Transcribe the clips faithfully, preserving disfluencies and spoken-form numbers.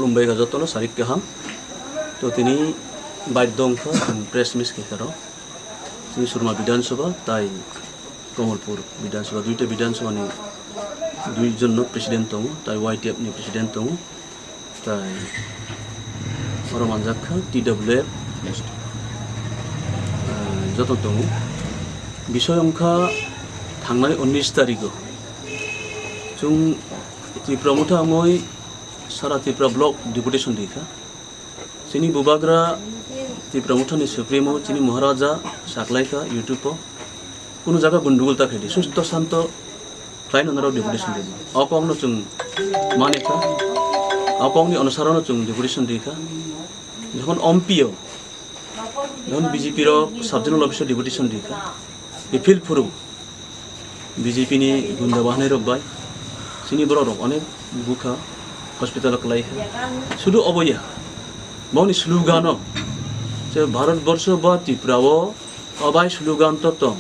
Khulumbai kha jotono sarik kaham. To tini baidhyo wngkha chwng press meet khe kharo. Chini Surma Bidhan Sabha tai Kamalpur Bidhan Sabha, duita Bidhan Sabha ni dui jon no president tongo, tai Y T F ni president tongo, tai oro manjak kha T W F, ah, joto tongo. Bisoi wngkha thangnai unnish tarikh o chwng Tipra Motha wngwi Sara Tripura Block Deputation rikha. Chini Bubagra Tipra Mothani Supremo, chini Maharaja saklaikha YouTube o. Kunu jaga gundugul ta khaidi. Susto santo khlaino norok deputation ridi. O kokno chwng manikha. O kokni onusarano chwng deputation rikha. Jokhon ompio, jokhon B J P rok sub-zonal office o deputation rikha. Bifil phuru B J P ni gunda bahanai rok bai chini borok rok onek bukha hospital o kwlai kha. Sudu obo ya, boni slogan o je Bharat borsho ba Tripura o obai slogan to tong.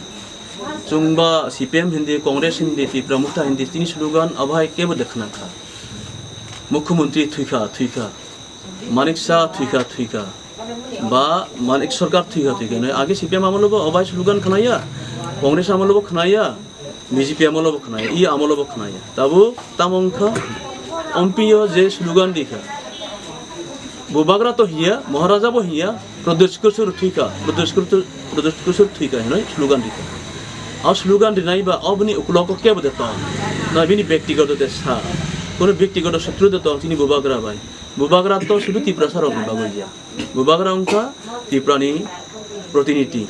Chwng ba C P M hindi, Congress hindi, Tipra Motha hindi, chini slogan obai kebo dekhna kha. Mukhyamantri thwikha, thwikha. Manik Saha thwikha, thwikha. Ba Manik Sarkar thwikha, thwikha. Nai age C P M amolo bo obai slogan khnaya, Congress amolo bo khnaya, B J P amolo bo khnaya, i amolo bo khnaya. Tabuk tamo wngkha, ompio je slogan rikha. Bubagra to hiya, Maharaja bo hiya, Pradyut Kishore thwikha, Pradyut Kishore, Pradyut Kishore thwikha hinwi slogan rikha. A slogan rinai ba oboni ukulogo kebo de tong. Na bini bektigoto de sa. Kono bektigoto sutru de tong chini Bubagra bai. Bubagra to sudu Tiprasa rokni bagwi ya. Bubagra wngkha Tiprani protiniti.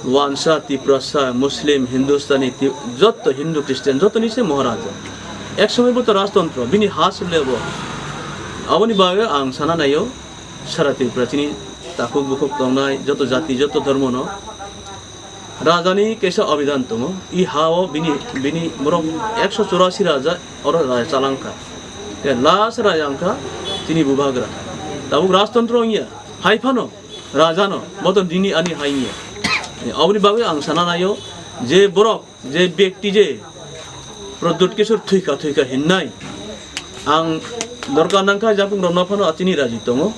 Wansa, Tiprasa, Muslim, Hindustani, Ti-, jotto Hindu, Christian, jotoni se Maharaja. Ek somoy bo to rajtontro, bini ha sile bo. Aboni bagwi ang sana naio, sara Tripura chini takhuk bukhuk tongnai, joto jati, joto dhormono. Rajani kaisa abidhan tongo, i ha o bini, bini borok ekso churasi raja oro raja chalangkha. Te last raja wngkha chini Bubagra. Tabuk rajtontro wngya, hai phano rajano, boto nini ani hai wngya. Aboni bagwi ang sana naio je borok, je bekti je Pradyut Kishore thwikha, thwikha hinnai. Ang dorkar nangkha, jakung rokno phano achini raji tongo.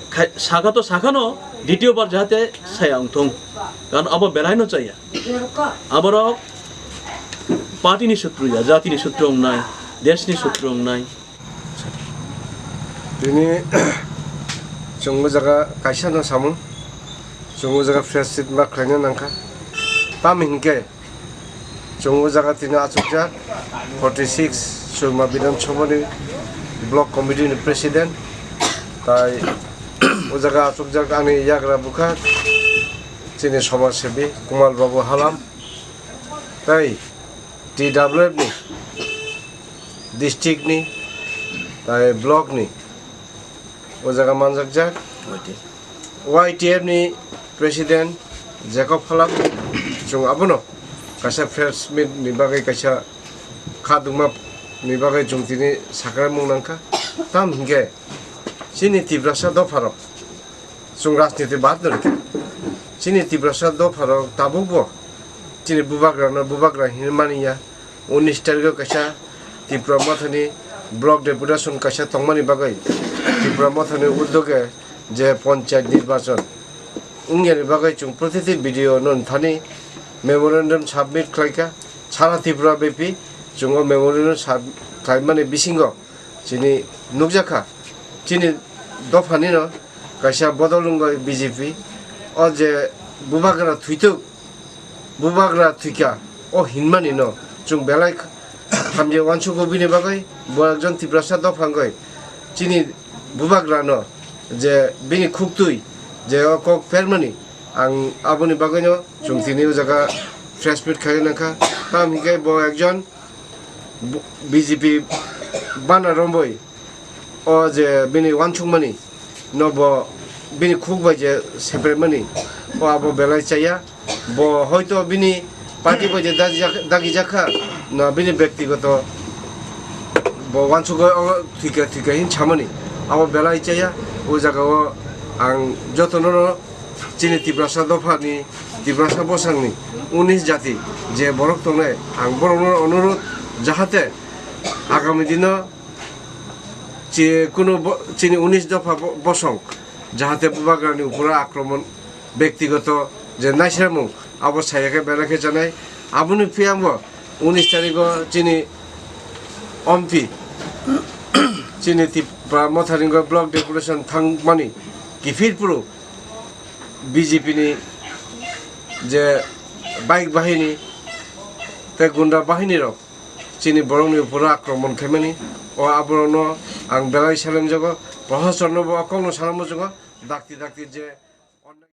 Khai-, sakha to sakhano, ditio bar jahate saya wngthung. Karon abo belaino chaya. Aborok party ni sutru ya, jati ni sutru wngnai, desh ni sutru wngnai. Tini chwng o jaga kaisa no samung, chwng o jaga press meet ma khlaina nangkha. Tamo hinkhe chwng o jaga tini achukjak forty six Surma Bidhan Sabha ni Block Committee ni President, tai o jaga achukjak ani yagra bwkha chini somaj sebi Kumal Babu Halam, tai T W F ni, district ni, tai block ni, o jaga manjakjak. Y T F ni president Jacob Halap, chwng abono kaisa press meet ni bagwi, kaisa kha dungma ni bagwi chwng tini sakramung nangkha. Tam hinkhe chini Tiprasa dopharok, chwng rajniti baad no rikha. Chini Tiprasa dopharok tabukbo chini bubagrano bubagra hinwi mani ya. Unis tarikh o kaisa Tipra Mothani block deputation kaisa tongmani bagwi Tipra Mothani udyoge je panchayat nirbachon wngyani bagwi chwng protiti B D O no thani memorandum submit khlaikha. Sara Tripura bepi chwng o memorandum sub-, khlaimani bisingo chini nukjakha, chini dophanino kaisa bodol wngwi B J P o je bubagra thwituk, bubagra thwikha o hinmani no chwng belai hamjak uansukgo bini bagwi. Bo ekjon Tiprasa dopha wngwi chini bubagrano je bini khuktwi je o kok phermani, ang aboni bagwino chwng tini o jaga press meet khaina nangkha. Tamo hinkhe bo ekjon B J P bana romwi o je bini uansukmani no bo bini khuk bai je sepremani, o abo belai chaya. Bo hoito bini party bai je dagi jak-, dagi jakha, na bini bektigoto bo uansukgwi o thwikha thwikha hin samani, abo belai chaya. O jaga o ang jotono no chini Tiprasa dophani, Tiprasa bosongni unis jati je borok tongnai, ang borokno onurot jahate agami dino Chi-, kunu bo-, chini unis dopha bo-, bosong, jahate Bubagrani uporo akromon, bektigoto je naisramung, abo saya khe belai khe chanai. Aboni phiyangbo unis tarigo chini ompi, chini Tipra Motharingo block deputation thangmani kiphir phuru B J P ni je bike bahini tei gunda bahini rok chini borokni uporo akromon khaimani. O aborokno ang belai salenjogo, prohasonno bo o kokno sana muchungo, dakti dakti je